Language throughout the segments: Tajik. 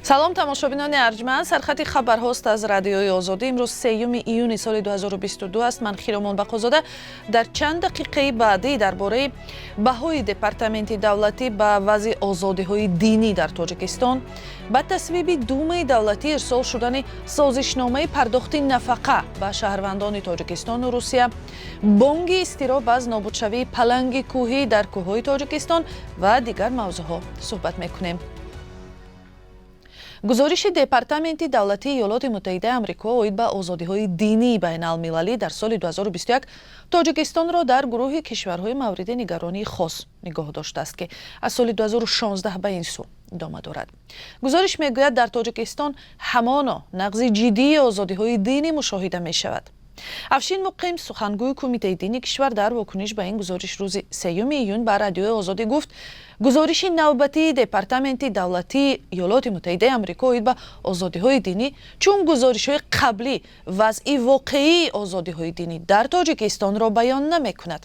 Салом, тамошобинони арҷманд. Сархати хабарҳост аз Радиои Озодӣ. Имрӯз 3 июни соли 2022 аст. Ман Хиромон Бақозода. Дар чанд дақиқаи баъдӣ дар бораи баҳои Департаменти давлатӣ ба вазъи озодиҳои динӣ дар Тоҷикистон, ба тасвиби Думаи давлатӣ ирсол шудани созишномаи пардохти нафақа ба шаҳрвандони Тоҷикистону Русия, бонги изтироб аз нобудшавии паланги кӯҳӣ дар кӯҳҳои Тоҷикистон ва дигар мавзӯъҳо суҳбат мекунем. Гузориши Департаменти давлатии Иёлоти Муттаҳидаи Амрико оид ба озодиҳои динии байналмилалӣ дар соли 2021 Тоҷикистонро дар гурӯҳи кишварҳои мавриди нигаронии хос нигоҳ доштааст, ки аз соли 2016 ба ин сӯ идома дорад. Гузориш мегӯяд, дар Тоҷикистон ҳамоно нақзи ҷиддии озодиҳои динӣ мушоҳида мешавад. Афшин Муқим, сухангӯи Кумитаи дини кишвар, дар вокуниш ба ин гузориш рӯзи 3 июн ба Радиои Озодӣ гуфт, гузориши навбатии Департаменти давлатии Иёлоти Муттаҳидаи Амрико оид ба озодиҳои динӣ, чун гузоришҳои қаблӣ, вазъи воқеии озодиҳои динӣ дар Тоҷикистонро баён намекунад.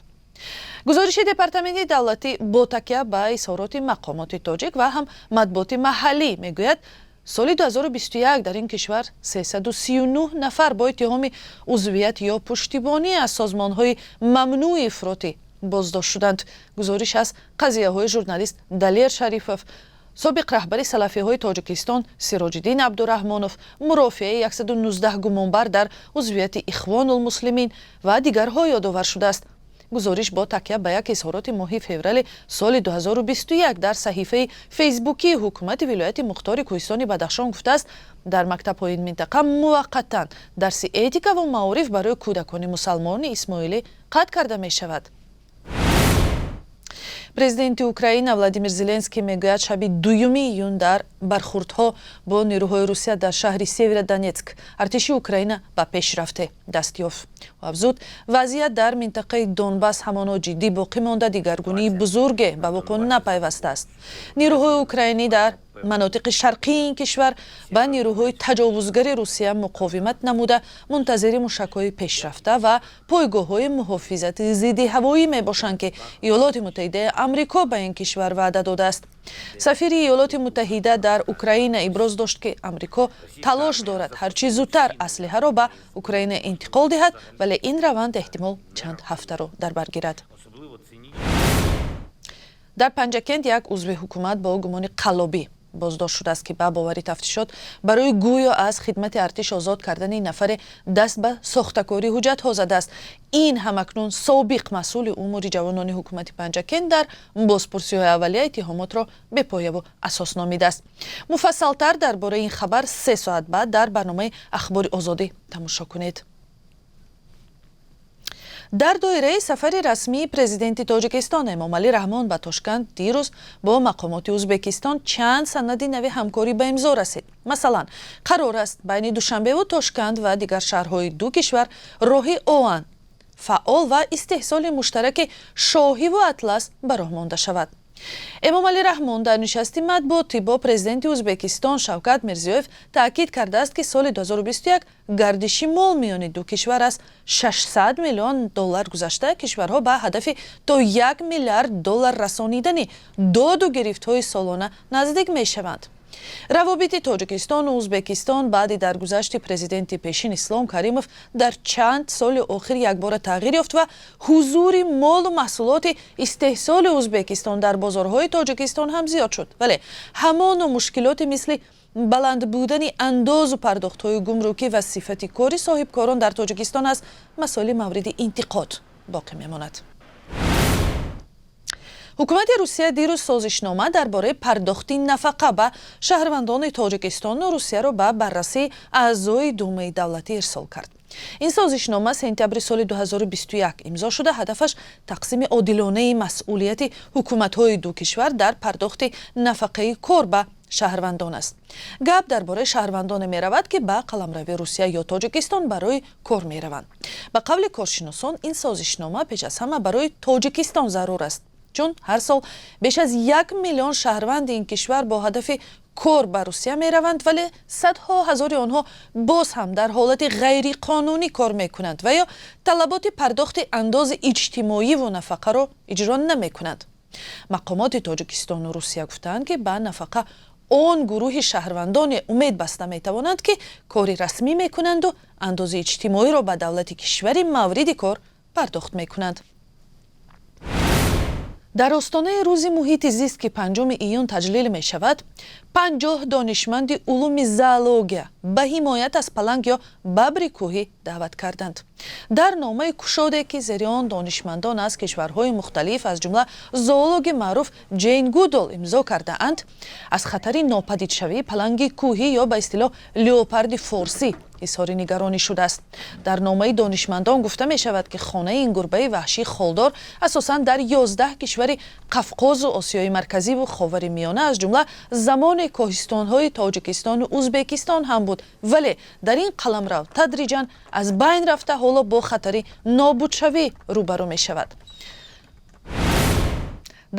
Гузориши Департаменти давлатӣ бо такя ба изҳороти мақомоти тоҷик ва ҳам матбуоти маҳаллӣ мегӯяд, соли 2021 дар ин кишвар 339 нафар бо иттиҳоми узвият ё пуштибонӣ аз созмонҳои мамнӯи ифротӣ боздошт шуданд. Гузориш аз қазияҳои журналист Далер Шарифов, собиқ раҳбари салафиҳои Тоҷикистон Сироҷиддин Абдураҳмонов, мурофиаи 119 гумонбар дар узвияти Ихвонулмуслимин ва дигарҳо ёдовар шудааст. Гузориш бо такя ба як изҳороти моҳи феврали соли 2021 дар саҳифаи фейсбукии ҳукумати вилояти мухтори Кӯҳистони Бадахшон гуфтааст, дар мактабҳои ин минтақа муваққатан дарси этикаву маориф барои кӯдакони мусалмони исмоилӣ қатъ карда мешавад. Президенти Украина Владимир Зеленский мегӯяд, шаби 2 июн дар бархурдҳо бо нерӯҳои Русия дар шаҳри Северодонецк артиши Украина ба пешрафте даст ёфт. Ӯ афзуд, вазъият дар минтақаи Донбасс ҳамоно ҷиддӣ боқӣ монда, дигаргунии бузурге ба вуқӯъ напайвастааст. Нерӯҳои украинӣ дар манотиқи шарқии ин кишвар ба нерӯҳои таҷовузгари Русия муқовимат намуда, мунтазири мушакҳои пешрафта ва пойгоҳҳои муҳофизати зидди ҳавоӣ мебошанд, ки Иёлоти Муттаҳидаи Амрико ба ин кишвар ваъда додааст. Сафири Иёлоти Муттаҳида дар Украина иброз дошт, ки Амрико талош дорад ҳарчи зудтар аслиҳаро ба Украина интиқол диҳад, вале ин раванд эҳтимол чанд ҳафтаро дар бар гирад. Дар Панҷакент як узви ҳукумат бо гумони қаллобӣ боздошт шудааст, ки ба бовари тафтишот барои гӯё аз хидмати артиш озод кардани нафаре даст ба сохтакории ҳуҷҷатҳо задааст. Ин ҳамакнун собиқ масъули умури ҷавонони ҳукумати Панҷакент дар бозпурсиҳои аввалия иттиҳомотро бепояву асос номидааст. Муфассалтар дар бораи ин хабар 3 соат баъд дар барномаи Ахбори Озодӣ тамошо кунед. Дар доираи сафари расмии президенти Тоҷикистон Эмомалӣ Раҳмон ба Тошканд дирӯз бо мақомоти Ӯзбекистон чанд санади нави ҳамкорӣ ба имзо расид. Масалан, қарор аст байни Душанбеву Тошканд ва дигар шаҳрҳои ду кишвар роҳи оҳан фаъол ва истеҳсоли муштараки шоҳиву атлас ба роҳ монда шавад. Эмомалӣ Раҳмон дар нишасти матбуотӣ бо президенти Ӯзбекистон Шавкат Мирзиёев таъкид кардааст, ки соли 2021 гардиши мол миёни ду кишвар аз 600 миллион доллар гузашта, кишварҳо ба ҳадафи то 1 миллиард доллар расонидани доду гирифтҳои солона наздик мешаванд. Равобити Тоҷикистону Ӯзбекистон баъди даргузашти президенти пешин Ислом Каримов дар чанд соли охир якбора тағйир ёфт ва ҳузури молу маҳсулоти истеҳсоли Ӯзбекистон дар бозорҳои Тоҷикистон ҳам зиёд шуд, вале ҳамоно мушкилоти мисли баланд будани андозу пардохтҳои гумрукӣ ва сифати кори соҳибкорон дар Тоҷикистон аз масоили мавриди интиқод боқӣ мемонад. Ҳукумати Русия дирӯз созишнома дар бораи пардохти нафақа ба шаҳрвандони Тоҷикистону Русияро ба баррасии аъзои Думаи давлатӣ ирсол кард. Ин созишнома сентябри соли 2021 имзо шуда, ҳадафаш тақсими одилонаи масъулияти ҳукуматҳои ду кишвар дар пардохти нафақаи кор ба шаҳрвандон аст. Гап дар бораи шаҳрвандоне меравад, ки ба қаламрави Русия ё Тоҷикистон барои кор мераванд. Ба қавли коршиносон, ин созишнома пеш аз ҳама барои Тоҷикистон зарур аст, чун ҳар сол беш аз 1 миллион шаҳрванди ин кишвар бо ҳадафи кор ба Русия мераванд, вале садҳо ҳазори онҳо боз ҳам дар ҳолати ғайриқонунӣ кор мекунанд ва ё талаботи пардохти андози иҷтимоиву нафақаро иҷро намекунанд. Мақомоти Тоҷикистону Русия гуфтаанд, ки ба нафақа Он гурӯҳи шаҳрвандоне умед баста метавонанд, ки кори расмӣ мекунанду андози иҷтимоиро ба давлати кишвари мавриди кор пардохт мекунанд. Дар остонаи Рӯзи муҳити зист, ки 5 июн таҷлил мешавад, 50 донишманди улуми зоология ба ҳимоят аз паланг ё бабри кӯҳӣ даъват карданд. Дар номаи кушоде, ки зери он донишмандон аз кишварҳои мухталиф, аз ҷумла зоологи маъруф Ҷейн Гудол, имзо кардаанд, аз хатари нопадидшавии паланги кӯҳӣ ё ба истилоҳ леопарди форсӣ изҳори нигаронӣ шудааст. Дар номаи донишмандон гуфта мешавад, ки хонаи ин гурбаи ваҳшии холдор асосан дар 11 кишвари Қафқозу Осиёи Марказиву Ховари Миёна, аз ҷумла замоне коҳистонҳои Тоҷикистону Узбекистон ҳам буд, вале дар ин қаламрав тадриҷан аз байн рафта, ҳоло бо хатари нобудшавӣ рӯбарӯ мешавад.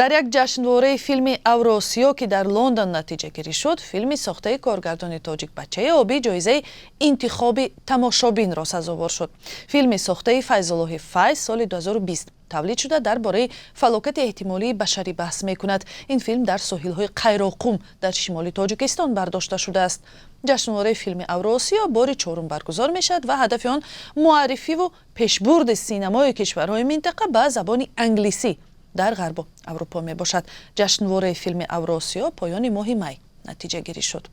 Дар як ҷашнвораи филми Авросиё, ки дар Лондон натиҷагирӣ шуд, филми сохтаи коргардони тоҷик «Бачаи обӣ» ҷоизаи интихоби тамошобинро сазовор шуд. Филми сохтаи Файзуллоҳи Файз соли 2020 тавлид шуда, дар бораи фалокати эҳтимолии башарӣ баҳс мекунад. Ин филм дар соҳилҳои Қайроқум дар шимоли Тоҷикистон бардошта шудааст. Ҷашнвораи филми Авроосиё бори чорум баргузор мешавад ва ҳадафи он муаррифиву пешбурди синамои кишварҳои минтақа ба забони англисӣ дар Ғарбу Аврупо мебошад. Ҷашнвораи филми Авроосиё поёни моҳи май натиҷагирӣ шуд.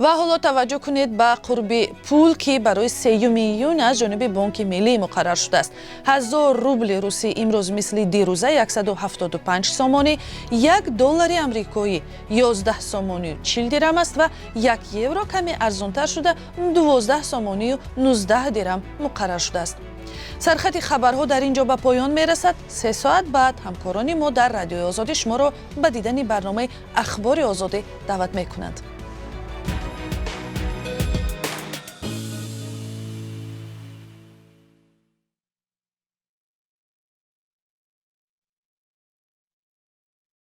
Ва ҳоло таваҷҷӯҳ кунед ба қурби пул, ки барои 3 июн аз ҷониби Бонки Миллӣ муқаррар шудааст. 1000 рубли русӣ имрӯз мисли дирӯза 175 сомонӣ, 1 доллари амрикоӣ 11 сомонию 40 дирам аст ва 1 евро каме арзонтар шуда, 12 сомонию 19 дирам муқаррар шудааст. Сархати хабарҳо дар ин ҷо ба поён мерасад. 3 соат баъд ҳамкорони мо дар Радиои Озодӣ шуморо ба дидани барномаи Ахбори Озодӣ даъват мекунанд.